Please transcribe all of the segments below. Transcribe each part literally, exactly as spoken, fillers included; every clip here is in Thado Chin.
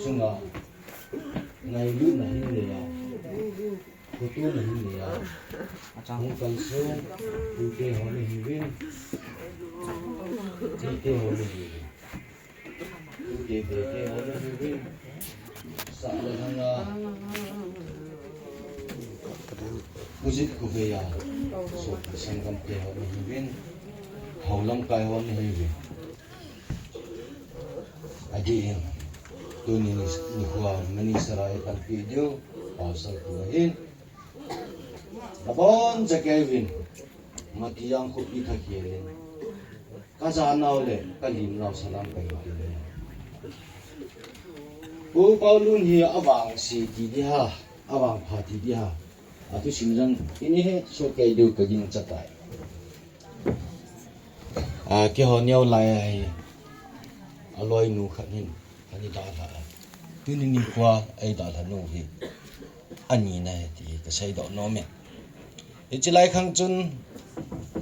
chunga ngailutna hin nei a, khotona hin nei a, hung kalsong tute ho nahiuvin, tute ho nahiuvin. Tute, tute ho nahiuvin. Sah le lhanga pujit kuvei a, sopi sanggamte ho nahiuvin, hou lamkai ho nahiuvin. Adeh in, tuni nikho a minister a eipanpi diu, pastor pu ahin. Nabonchauvin, Matijang khopi thakhel in, kajanau le kalimnau salam kahin pe e. Pu Paulun hi avangse ti ding ham, avangpha ti ding ham, athusim jong ini he soh kei diu kagingcha tai. A, keiho neo lai a hi, aloinu khat hin ana dalha a, tuni nikho a eidalhanu hi anina ahi ti hi kaseidoh nom e. Hiche lai khang chun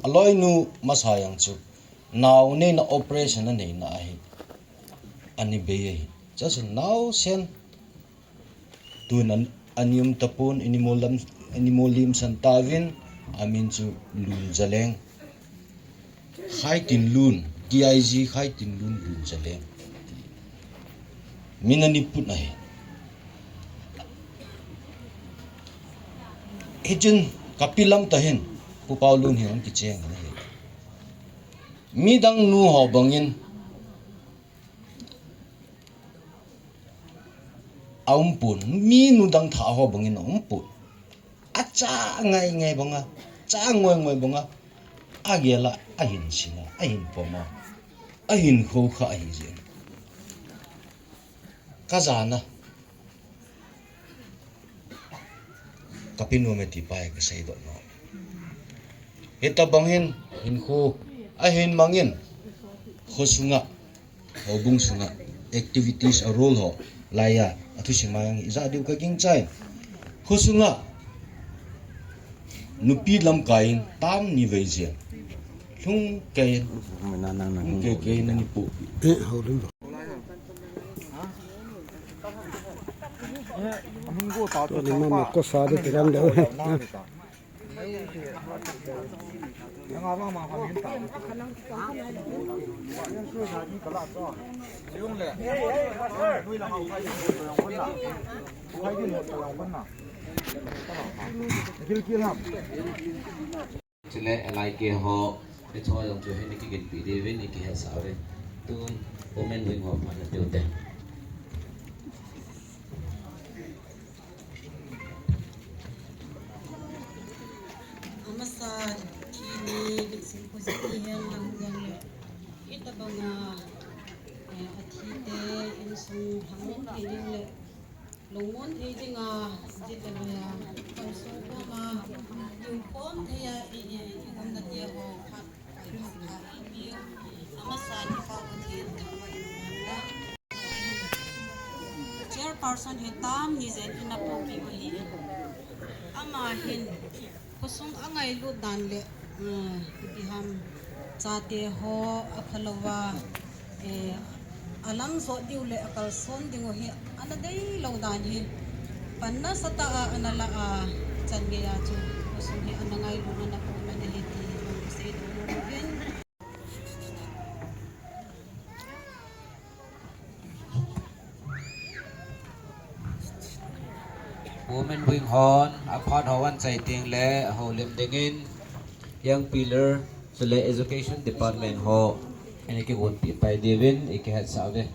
aloinu masa jong chu nao neina operation aneina ahi, ana bei ahi. Chuche naosen tun an, ani um tapon, ini molam, ini molim san tauvin, amin chu Lunjaleng. Khaitinlun, D I G Khaitinlun Lunjaleng. Min ani put ahi. Hichun kapi lam tah hin, Pu Paulun hi ahung kicheng ahi. Midang nu ho bangin aumpon, mi nu dang thah ho bangin aumpon. Acha ngai ngai banga, cha ngoi ngoi banga, agel a, ahin sing a, ahin pom a, ahin khokha ahi jeh in. Kajana, kapi nom e ti pa hi kaseidoh nom. Hitabang hin, hinkho ahin mangin, khosunga, houbung sunga, activities a role ho, laiya, athusim a jong ijah diu kagingchai. Khosunga, nupi lamkai in, tam ni vei jeng. Lhung kei, lhung kei kei in ani pu. Eh, houlim. Tuni mama kosa de tiram de. Chule L I K ho, hicho jong chu hin kiginpi diuvin, kihetsah uve. Tun, women wing ho phat na tiu te. Amasan, thini, lihsim khojiti hen lang jong le. Hitabanga, eh, athite, insung, hangin thei ding le. Lungmon thei dinga, jitale a, kalson koma, lungkhom thei a, i, i, i umna te ho, phat, phat, phat, i, i, amasan i Pathen, Chairperson hi tam ni jen ina popi u ahi. Ama hin, Khosung angailut dan le, eh, ipi ham, chate ho aphalou va, eh, alam jot diu le akalson ding u hi ana deilou dan hi, pan nasatah a ana la a, chan gei a chu khosung hi ana ngailut ana pom ana hi ti hi kasei nom uvin. Women Wing hon aphat ho anchai teng le houlim dingin Young Pillar chule Education Department ho ana kigonpi pai diuvin i kihetsah uve.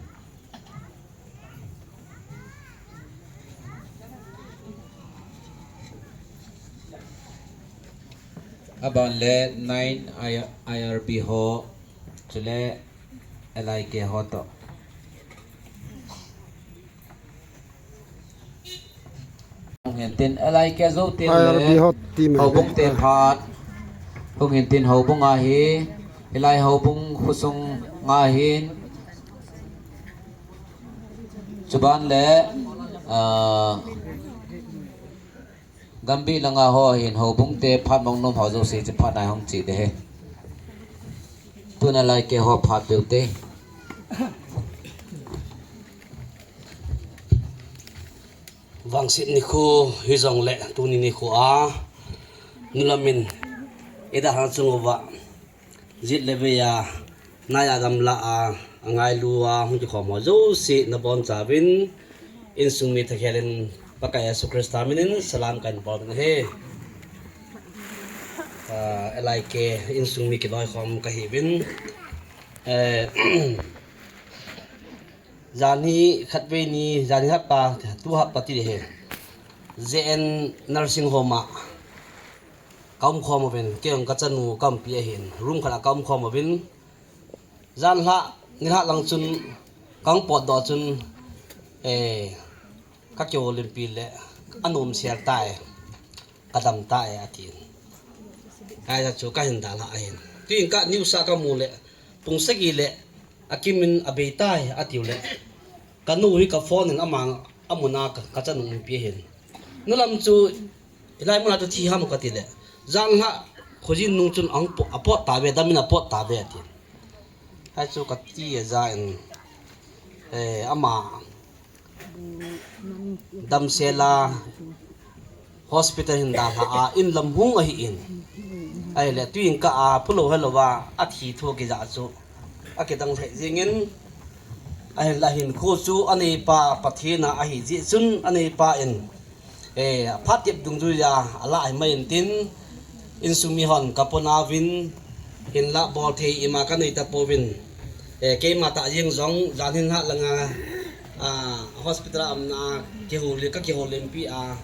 Aban le nine I R B ho, chule L I K ho toh. Hung hin tin L I K jou teng le R B ho team houbung te phat. Hung hin tin houbung a hi, hilai houbung khosung nga hin. Chuban le, ah, Gambih langa ho hin houbung te phat mong nom ho jouse chu phat nai hung che ding ahi. Tuna L I K ho phat peh u te. Vangset nikho hijongle tuni nikho a nulamin idalhah chung uva, jet le vei a, naiya gamla a, angailu a hung kikhom ho jouse nabonchauvin, insung mi thakhel in Pakai Jesu Christa minin salam kahin bol in ahi. Ah, L I K insung mi kiloikhom kahiuvin, eh, janhi khatvei ni, janhi hapta, tu hapta ti ahi. J N Nursing Home a kaumkhom uvin, kei jong kachanu kaumpi ahin, room khat a kaumkhom uvin. Janlhah, nilhah lang chun, kahung potdoh chun, eh, kakihoulimpi le, anomsel tai, kadam tai atin. Ahijeh chu kahin dalhah ahin. Tuin ka news a kamu le, pung sagi le, akimin abei tai atiu le, kanu hi kaphone in ama, amun a ka, kachanu umpi ahin. Nulam chu, hilai muna chu thi ham kati le, janlhah, khojin nung chun ahung po-, apot tauve, damin apot tauve atin. Hichu kati aja in, eh, ama damsel a hospital hin dalhah a, inlam hung ahin. Ahile, tuin ka a, phulou helouva, athi thu kijah chu akidang lheh jengin, ahinla hinkho chu aneipa Pathen a ahijeh chun aneipa in, eh, aphat tep dungjuiya alah himai intin, insung mi hon kaponauvin, hinla bolthei ima kanei tapouvin, eh, keima tah jeng jong, jan hinlhah langa, ah, hospital a umna, kihou le, kakihoulimpi a,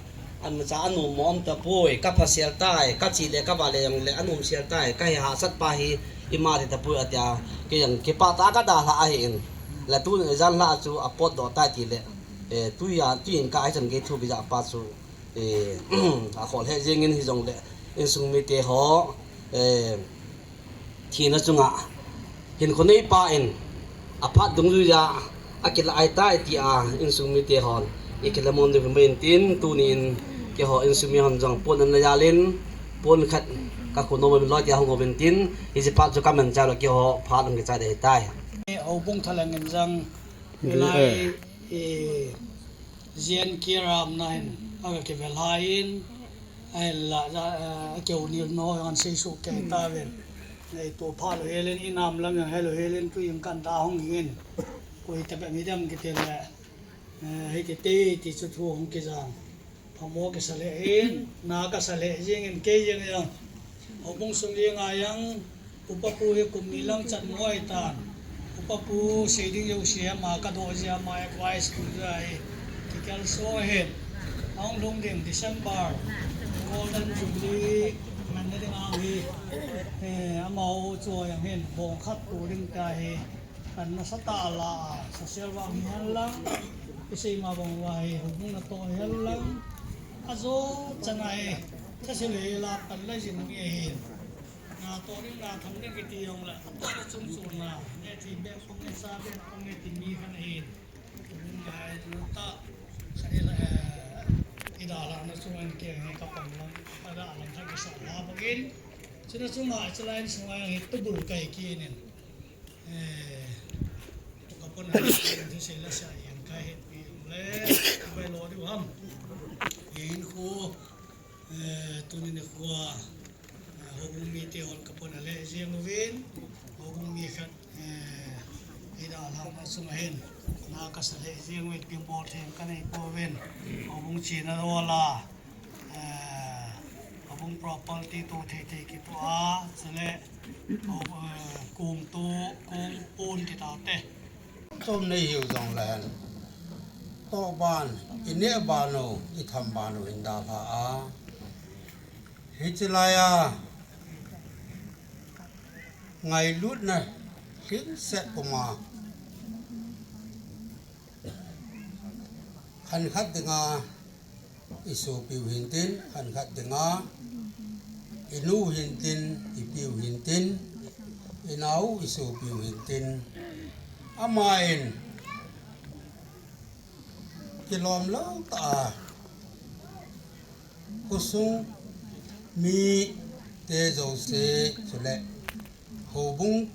amacha anom mo um tapoi, kaphasel tai, kache le kavale jongle anomsel tai, kahi hahsatpa hi ima ti tapoi atia, kei jong kipah tah a kadalhah ahin, la tun janlhah chu apotdoh tai tile, eh, tuia, tuin ka hichan gei thu kijahpa chu, eh, akhol lheh jengin hijongle, insung mite ho, eh, thina chunga hinkho neipa in aphat dungjuiya akilah ahitai tia insung mite hon ikilamon diu himai intin, tunin keiho insung mi hon jong pon ananei jal in, pon khat kakhu nom uvin loi tia hung uvin tin, hiche phat chu kamanchah lou keiho phat hung kichai ding ahitai. Houbung thalheng in jong, hilai, eh, J N K ramna hin aga kivel lhah in, ahinla, ja, eh, akihou nilna ho jong ahin seisoh kei tauvin. Neito phalou helin, inam lam jong helou helin, tuin kanda hung hin. Koi tabeh midem kitile, eh, hiti te, ti chu thu hung kijang. Phamo kasa lheh in, na kasa lheh jengin, kei jeng jong. Houbung sung jenga jong, Upa pu hi kum ni lang chan ngoi tan. Upa pu sei ding jouse ama kadoh jeh a ama advice kum jeh a hi kikalson ahin. Ahung lhung ding December Golden Jubilee manna ding ahi. Eh, amaho chu jong hin bong khat tu ding tia hi. Kan nasatah a la a, social work hihen lang, isei ma bang uva hi, houbung natoh hihen lang, ajo chan a hi, thase le la pan la jing mi ahin. Natoh ding, natham ding kiti jongle, atoh le chungchon a, nethi beh pong, nesa beh pong, neti mi khat ahin. Houbung ngai tu ta, khat le, eh, idalhahna chunga kei hi kapang lang, kadalhah lang khat kisa la bangin. Chuna chunga, chulai in sunga hi tubul kai kinin. Eh, tu kapon a, tu sei la sa yang kai het pi le, bai lo diu ham. Hinkho, eh, tuni nikho a, eh, houbung mite hon kapon a lheh jeng uvin, houbung mi khat, eh, idalhahna sunga hin, na kasa lheh jeng uvin, ping bol them kanei pouvin, houbung chena lou a la, eh, houbung property to thei thei kitoh a, chule, eh, kong to, kong pon ti taute. Chom nei hiu jongle hen. Toh ban, ineh ban u, itham ban u hin dalha a. Hiche lai a, ngailutna lhingset puma. Khankhat dinga isopiu hintin, khankhat dinga inu hintin, ipiu hintin, inau isopiu hintin. Amain kilom lou tah a khosung mite jouse chule houbung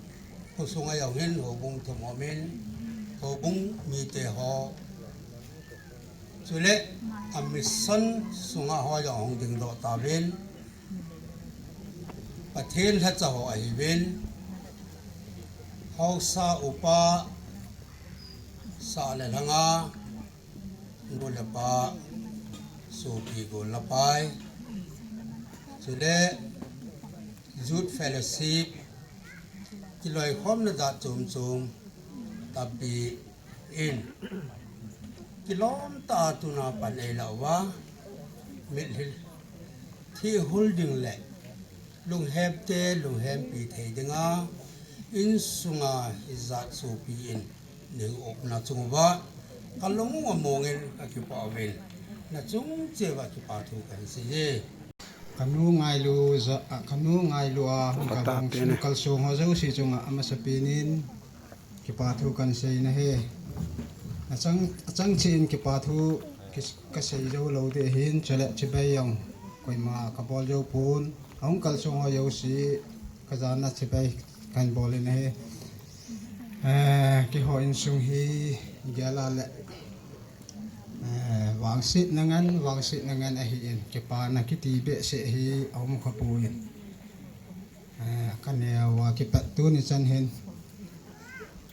khosung a jong hin houbung thum um in, houbung mite ho Chule a mission sunga ho jong ahung dingdoh tauvin, Pathen lhacha ho ahiuvin, haosa upa, sah le lhanga, nu le pa, sopi gol le pai, chule Youth Fellowship, kiloikhomna jat chom chom, tapi in, kilom tah a tuna pan eilah uva, mitlhi thihul ding le lunghemte lunghempi thei dinga, insunga hijat sopi in nei umna chung uva, kalung u amongin kakipah uvin, nachung cheh uva kipa thu kahin sei e. Kanu ngailu ja, a, kanu ngailu a, hung kalsong, hung kalsong ho jouse chunga amasapen in kipa thu kahin sei ahi. Achang, achang cheh in kipa thu ki, kasei jou lou ding ahin, chule chibai jong koima kabol jou pon, ahung kalsong ho jouse kajana chibai kahin bol in ahi. Eh, keiho insung hi gel a le, eh, vangsetna ngen, vangsetna ngen ahin, kipana kiti behseh hi aum kha poi. Eh, kaneo a kipat tuni chan hin,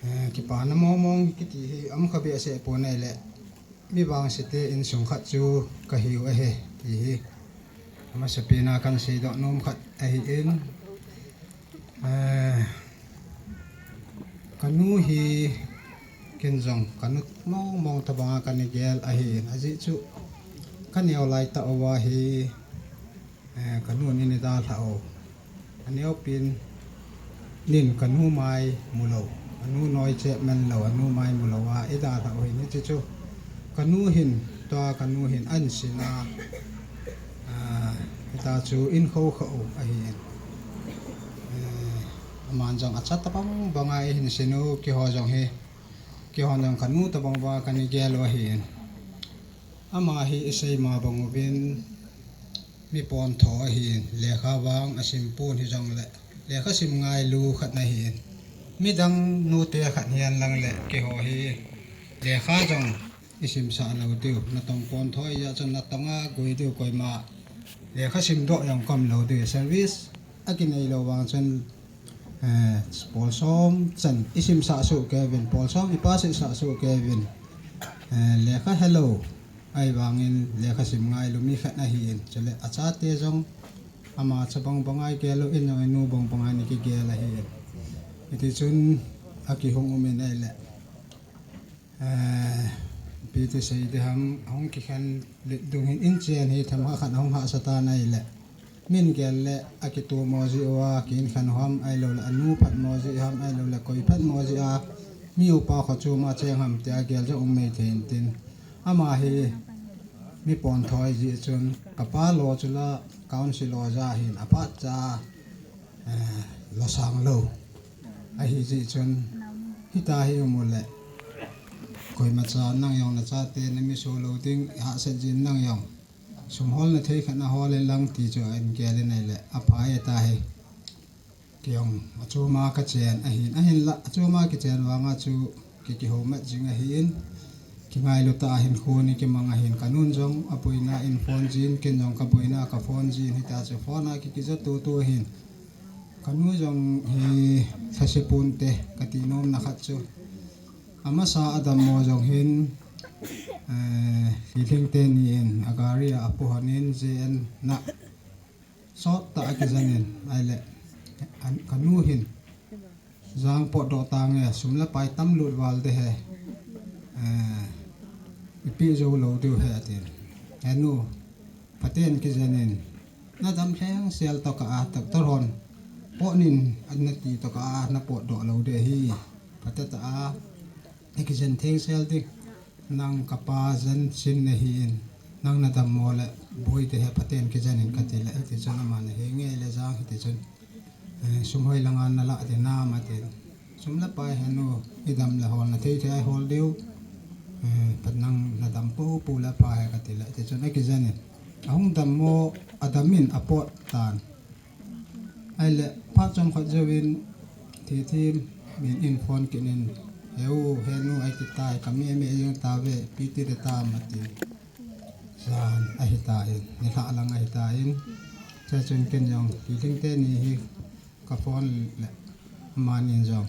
eh, kipana mong mong kiti hi aum kha behseh pon ahile, mi vangsete insung khat chu kahiu ahi, ti hi amasapen a kahin seidoh nom khat ahin, eh, kanu hi ken jong kanu mong mong tobanga kana gel ahin, ajeh chu kaneo lai tah uva hi, eh, kanun eina dalhah u. Aneopen in kanu mai mulou, anu noi cheh man lou, anu mai mulou a eidalhah u ahin, hiche chu kanu hin, tua kanu hin ahin sin a, ah, hitia chu eihin khoukhah u ahin. Eh, aman jong acha tobang banga eihin sin u, keiho jong hi, keihon jong kanu tobang banga kana gel u ahin. Ama hi isei ma bang uvin, mi pontho ahin, lekha vang asim pon hijongle, lekha sim ngailu khat ahin. Midang nute khat hihen lang le, keiho hi lekha jong isimsah lou diu, natong pontho ahijeh chun natonga gui diu, koima lekha simdoh jong kaum lou diu, service akinei lou vang chun, eh, pol som chan isimsah soh kei uvin, pol som ipass sah soh kei uvin, eh, lekha helou, ahivangin lekha sim ngailu mi khat ahin, chule achate jong ama cha bang banga igel u, in jong inu bang banga eina kigel ahin. Hitichun akihung um in ahile, eh, ipi ti sei ding ham, ahung kikhen let dung hin inchen hi themkhat khat ahung hahsa tan ahile, min gel le akitomo jeh uva kihin khen u ham, ahiloule anu phatmo jeh ham, ahiloule koi phatmo jeh a mi upa kho choma cheng ham tia gel jong um mei thei intin. Ama hi mi pontho ahijeh chun, kapa lo chu la council oja ahin, aphat cha, eh, losang lou ahijeh chun, hitia hi um ule, koimacha nang jong nachate nami so lou ding, hahsat jin nang jong sum holna thei khat nahol in lang ti chu ahin gel in ahile, apha e tahi. Kei jong achoma kachen ahin, ahinla achoma kichen vanga chu ki, kihoumat jing ahin, kingailu tah a hinkho hi kimang ahin, kanun jong aboina in phone jin, ken jong kaboina kaphone jin, hitia chu phone a ki, kija tutu ahin. Kanu jong hi lhase ponte kati nomna khat chu, amasa adammo jong hin, eh, Lhilhing teni in agari a apohon in, J N na sottah a kijen in, ahile, an, kanu hin, jang potdoh tange, sum le pai tamlut val ding ahi, eh, ipeh jou lou diu ahi atin. Henu, phaten kijen in, nadam thengsel tokah a, doctor hon pot in anati tokah a napotdoh lou ding ahi. Phatetah a, nakijen thengsel ding. Nang kapa jen sin nahin, nang nadammo le boi ding ahi, phaten kijen in katile, hitichun aman henge le jang hitichun, eh, sum hoilanga nalah ding ham atin. Sum le pai henu, idam le holna thei thei a ihol diu, eh, phat nang nadam poupou le pha e katile, hitichun akijen in, ahung dammo, adam in apot tan. Ahile, phat chomkhat jouvin, Thithin min in phone kit in, Heu, henu, iti tai, kame me jeng tave, ipi ti ding tam atin. Jan ahitan, nilhah lang ahitan. Chuchun ken jong, Kilhingte ni hi ka phone le amanin jong,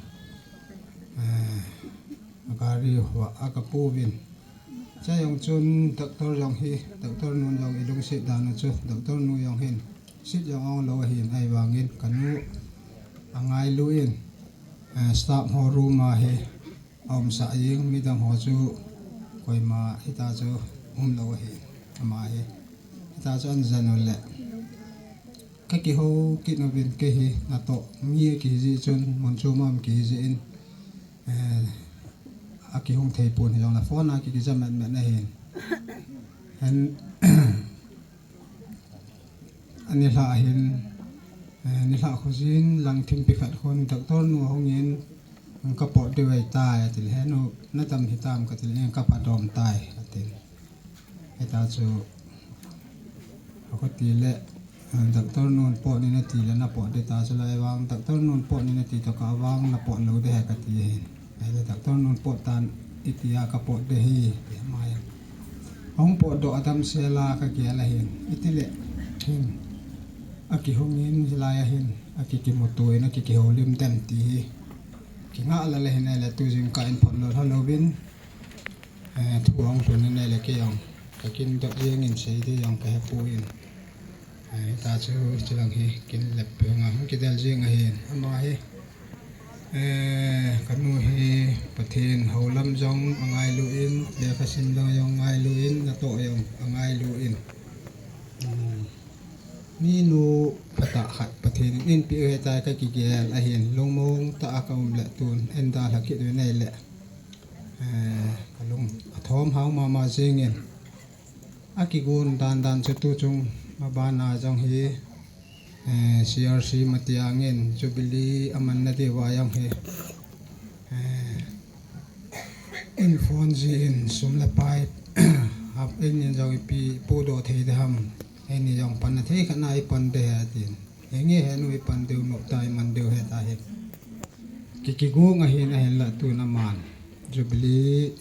eh, gari hua a ka pu vin. Chuche jong chun doctor jong hi, doctor nun jong i lungset dan u chu, doctor nu jong hin, seat jong ong lou ahin, ahivangin ka nu angailu in, eh, staff ho room a hi aumsah jeng, midang ho chu koima hita chu umlou ahi, ama hi. Hita chu an jan u le. Ka kihou kit uvin kei hi natoh mi kihi jeh chun, mun chom a um kihi jeh in, eh, akihung thei pon hijongle phone a ki, kija met met na hin. Hen, anilhah hin, eh, nilhah khojin lang thimpi khat khun doctor nu ahung in, ka pot diu ahitai, ati le, he nu, na dam hitam, kati le, ka pat dom tai, ati. Hita chu, akati le, eh, doctor nun pot ni nati le na pot ding ta chu lai vang, doctor nun pot ni nati toh ka vang na pot lou ding ahi kati ahin. Ahile doctor nun pot tan iti a ka pot ding ahi, ti ama hin. Ahung potdoh adam sela ka gel ahin. Iti le, hin, akihung in hilai ahin, aki kimuto in, aki kihoulim dem ti hi. Kingah lele hin ahile tu jingkah in phot lou lha louvin, eh, thu ahung lhun in ahile kei jong ka kin dot jeng in sei ding jong ka hepon. Eh, hita chu, chulang hi kin lep pe nga hung kidel jeng ahin. Ama hi, eh, ka nu hi Pathen houlam jong angailu in, lekha sim lang jong angailu in, natoh jong angailu in. Hmm. Mi nu phatah khat Pathen in einpeh u ahitai ka kigel ahin, lungmong tah a ka um le tun eidalha kit uvin ahile, eh, ka lung athom hao mama jeng in. Akigon dan dan chu tu chung, abana jong hi, eh, C R C mati angin Jubilee amanna diuva jong hi, eh, in phone jin sum le pai, hap in in jong ipi podoh thei ding ham, eini jong panna thei khat na i pan ding ahi atin. Henge he nu i pan diu, nop ta i man diu he ta hi. Ki, kigong ahin, ahinla tun aman Jubilee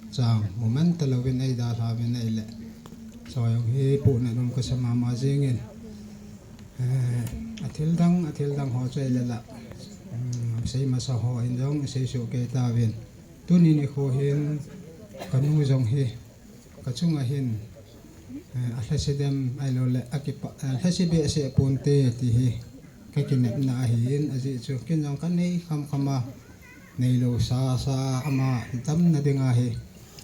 chang, moment talouvin eidalha uvin ahile. Chujong hi pohnat um kasa mama jeng in. Eh, athil dang, athil dang ho chu ahile la. Hmm, sei masa ho in jong, sei soh kei tauvin. Tuni nikho hin, ka nu jong hi, ka chunga hin, eh, alhase dem, ahilou le, akipa, alhase behseh ponte ti hi, ka kinepna ahin, ajeh chu, ken jong ka nei kham kham a, neilou sa, sa, ama damna dinga hi,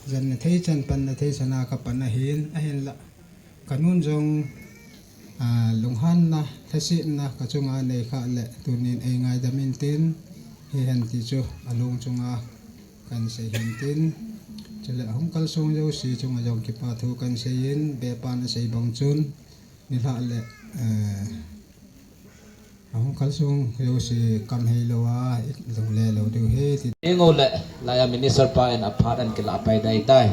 janna thei chan, panna thei chan a ka pan ahin, ahinla, ka nun jong, ah, lunghanna, lhasetna, ka chunga nei khah le, tunin eingaidam intin, hihen ti chu, alung chunga, kan sei hintin, chule ahung kalsong jouse chunga jong kipa thu kan sei in, bepan asei bang chun, nilhah le, eh, ahung kalsong jouse kam heilou a, i lungle lou diu ahi ti. Ingo le, laiya minister pa in aphat an kilah pai dai tai.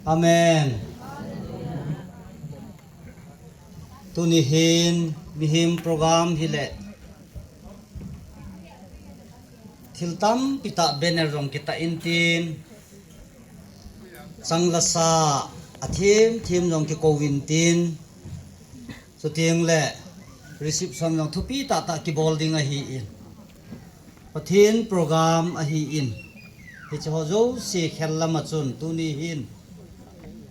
Amen. Tuni hin mihem program hile thil tampi tah, banner jong kitah intin, chang le sa athem them jong kikou intin, chuteng le reception jong thupi tah tah kibol ding ahin. Pathen program ahin, hiche ho jouse khel lama chun tuni hin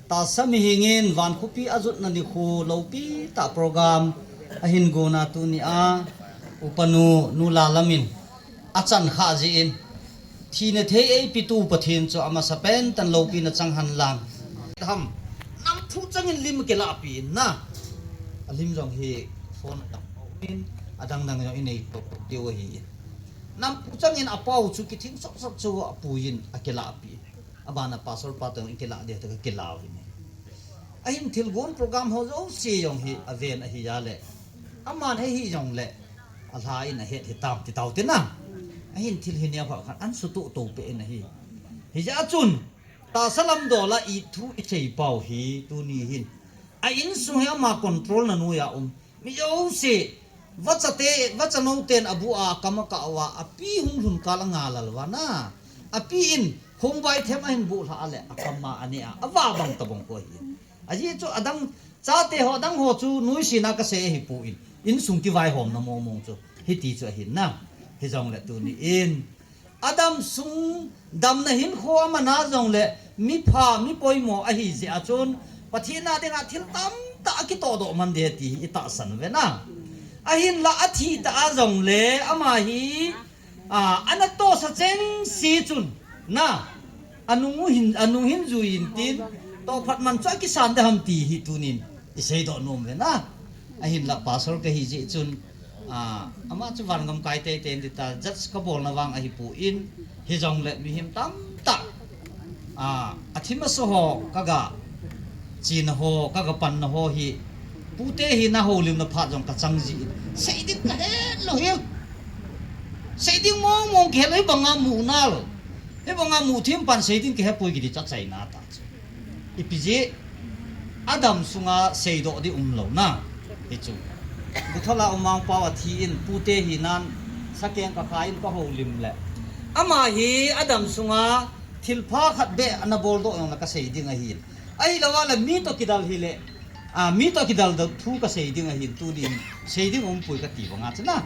tahsa mihing in van khopi ajotna nikho loupi tah program ahin gona tuni a, upanu, nu Lallam in achan khah jeh in, thina thei eipetu Pathen chu amasapen tan loupina chang hen lang. Ham, nam thu chang in lim kilah pi in na. Alim jong hi Pon a dang pau in, a dang dang jong i nei pau pau diu ahi in. Nampu chang in a pau chu kithing sot sot chu a pu in a kilah pi. A bana pastor pa tong in kilah dia ta ka kilah in. A hin thil gon program ho jouse jong hi a ven ahi a le. A man ahi jong le. A hla in a het hi tam ti tau te na. A hin thil hi nia pha khan an su tu tu pe in ahi. Hi ja chun. Tahsa lam dol a i thu i chei pau hi tuni hin. A insung hi ama control na nuai a um. Mi jouse, vacha te, vacha no ten a bu a kam a ka wa, a pi hung lhun kal a nga lal va na. A pi in, hung vai them a hin bu hla a le, a kam ma a ne a, a va bang ta bang ko hi. A ji chu a dang, cha te ho dang ho chu nuisat na ka se hi pu in. Insung ki vai hom na mong mong chu. Hi ti chu a hin na. Hi jong le tuni in. A dam sung damna hinkho a man a jong le mi pha, mi poimo ahi jeh a chun Pathen a dinga thil tamtah a kitoh doh man ding ti hi i tahsan ve na. Ahinla a thi ta a jong le ama hi, a, ana tohsa cheng si chun na. A nung u hin, a nung hin jui in tin, toh phat man chu a kisan de ham ti hi tunin i seidoh nom ve na. Ahinla pastor ka hi jeh chun, a, ama chu van gam kai tei tei in ti ta, judge ka bolna vang ahi pu in, hi jong le mihem tamtah, a, a thim a so ho ka ga, china ho, ka ga panna ho hi, pute hi na ho lim na phat jong ka chang ji in. Sei ding ka he lo hi. Sei ding mong mong ki he lo hi banga mu nal. Hi banga mu thim pan sei ding ki he pui ki di cha chai na ta. Ipi jeh, a dam sunga seidoh di um lo na. Hi chu. Buthola umang pau a thi in pute hi nan sakeng ka kha in ka ho lim le. Ama hi a dam sunga thil pha khat be ana bol doh jong la ka sei ding ahi. Ahi lo a la mi to kidal hi le. A, mi to kidal doh thu ka sei ding ahi tunin sei ding um pui ka ti banga chu na.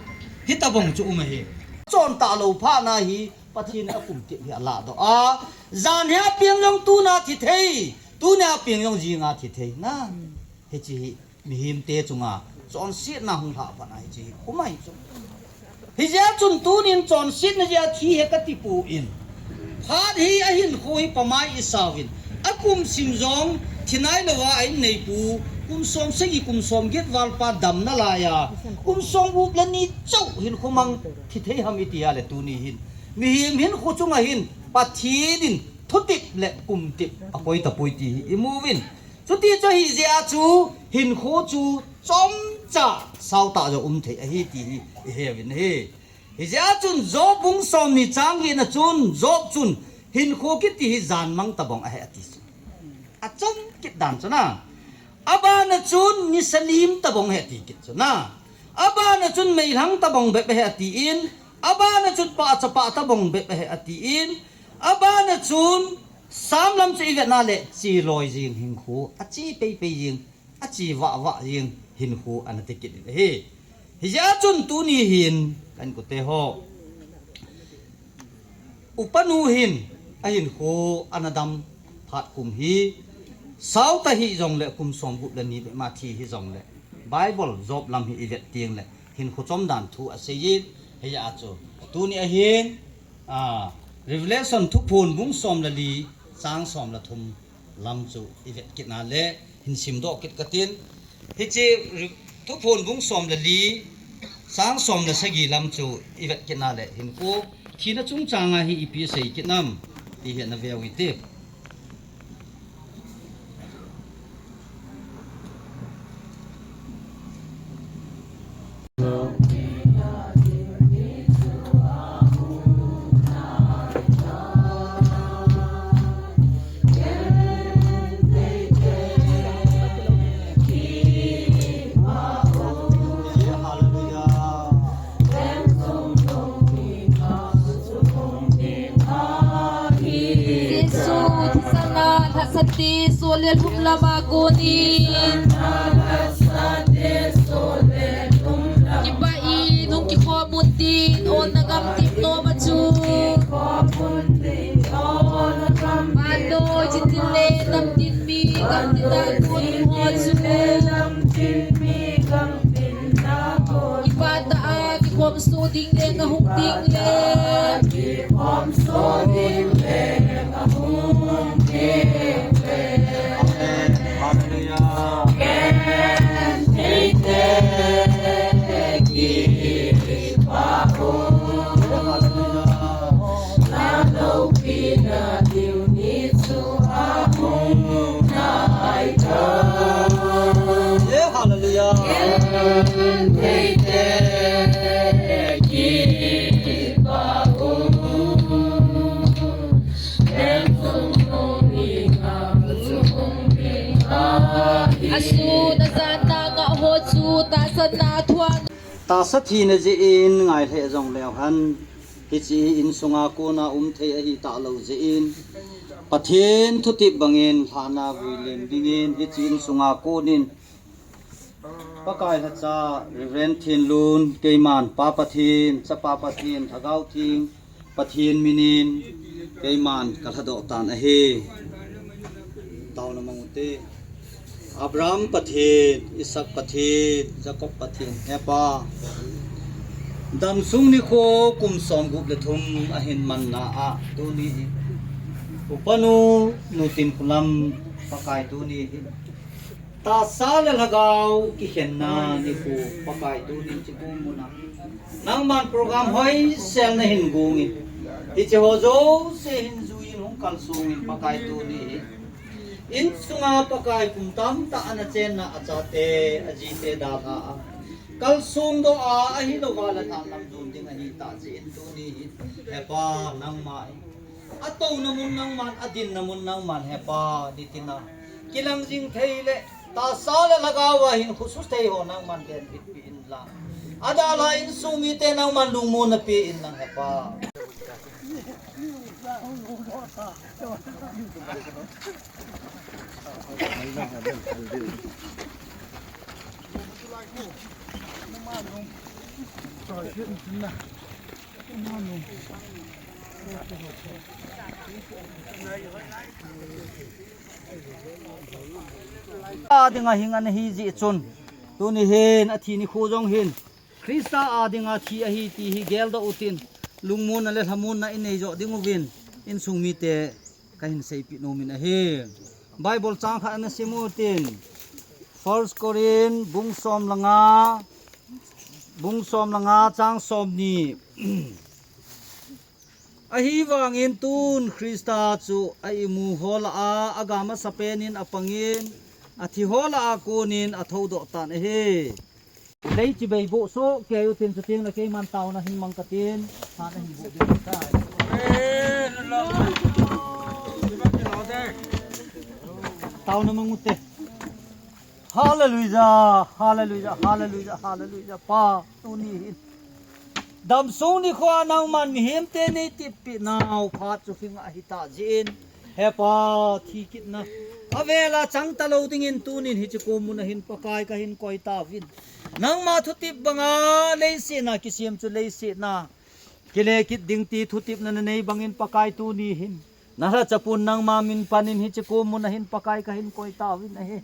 Hi ta bang chu um ahi. Chon ta lo pha na hi Pathen a kum kit hi a la doh a. Jan hi a piang jong tuna thi thei. Tuna a piang jong jinga thi thei. Na. Hi chi hi mihem te chunga. Chonsetna hung lha pha na hi chi hi. Khumai chu. Hi jeh a chun tunin chonsetna jeh a thi he ka ti pu in. Phat hi a hinkho hi pamai i sau in. A kum sim jong thi nai lo a a in nei pu. Kum som sagi kum som get val pa damna lai a. Kum som gup le ni chau hinkho mang thi thei ham i ti a le tuni hin. Mihem hinkho chunga hin Pathen in thutip le kumtip a koi ta pui ti hi i mu vin. Chuti chu hi jeh a chu hinkho chu chomcha sau ta jo um thei ahi ti hi i he vin hi. Hi jeh a chun Job bung som ni chang get na chun Job chun hinkho kiti hi jan mang ta bong ahi ati chu. A chom kit dan chu na. A bana chun nisa lim ta bong he ti kit chu na. A bana chun meilhang ta bong bep he ati in. A bana chun pahcha pah ta bong bep he ati in. A bana chun sam lam chu i vet na le chi loi jing hinkho. A chi pei pei jing. A chi vah vah jing hinkho ana ti kit in ahi. Hi jeh a chun tuni hin kan kute ho. Upa nu hin a hinkho ana dam phat kum hi. Sau ta hi jong le kum som gup le ni be ma thi hi jong le. Bible Job lam hi i vet ting le. Hinkho chom dan thu a sei in. Hi jeh a chu. Tuni a hin. A, Revelation Thuphon bung som le li, chang som le thum lam chu i vet kit na le, hin sim doh kit ka tin. Hiche Re-, Thuphon bung som le li, chang som le sagi lam chu i vet kit na le, hinkho thina chungchang a hi ipi sei kit nam, ti hi na veu i ti. Jesu, thisana, lhasate, sol le lhum lama konin. Kipah in, hung kikhom un tin, onna gamtin nom a chu. Vannoi, chitin le, namtin mi, gamtin a kon ho chu. Kipah tah a, kikhom soh ding le, nga hung ding le. Hallelujah. Tahsa thina jeh in ngai lheh jong leu hen, hiche insunga kona um thei ahi talou jeh in, Pathen thutep bangin lhana vui len dingin hiche insunga konin Pakai lhacha Reverend Thinlun, keiman Pa Pathen, Chapa Pathen, Lhagao Theng Pathen minin keiman kalhadoh tan ahi. Taona mang ute. Abraham Pathen, Isaac Pathen, Jacob Pathen, He Pa, damsung nikho kum somgup le thum ahin manna a, tuni hi Upanu, Nu Tinkhulam, Pakai tuni hi tahsa le lhagao kikhenna nikho, Pakai tunin hiche kum muna nangman program hoisel nahin gongin, hiche ho jouse hin juiyin hung kalsongin, Pakai tuni hi insunga Pakai kum tamtah ana chenna achate, ajite dalha a kalsong doh a, ahilouva le lhan lam jon ding ahitah jeh in tuni hi, He Pa, nangma hi atouna mun nangman, adinna mun nangman, He Pa, nitina kilang jing thei le tahsa le lhagao a hin khusu thei ho nangman benbitpi inlang, adalha insung mite nangman lungmonna pe inlang, He Pa. A dinga hing ana hi jeh chun, tuni hin athi nikho jong hin Christa a dinga thi ahi ti hi geldoh utin, lungmonna le lhamonna inei joh dinguvin insung mite kahin seipeh nomin ahi. Bible chang khat ana sim utin, First Corinth bung som le nga, bung som le nga chang somni. Ahivangin tun Christa chu a-imu ho lah a, aga masapen in apangin, athi ho lah a konin athoudoh tan ahi. Lei chibai boh soh kei utin, chuteng le keiman taona hin mang katin, han ahin boh ding tai. Taona mang ute. Hallelujah, hallelujah, hallelujah, hallelujah. Pa, tuni hin damsung nikho a nangman mihemte neiteppi nau phat chu hinga ahitah jeh in, He Pa, thi kitna avela chang talou dingin tunin hiche kum muna hin Pakai kahin koi tauvin. Nangma thutep banga leiset a kisem chu leiset a kile kit ding ti thutepna nanei bangin Pakai tuni hin nalhacha pun nangma min panin hiche kum muna hin Pakai kahin koi tauvin ahi.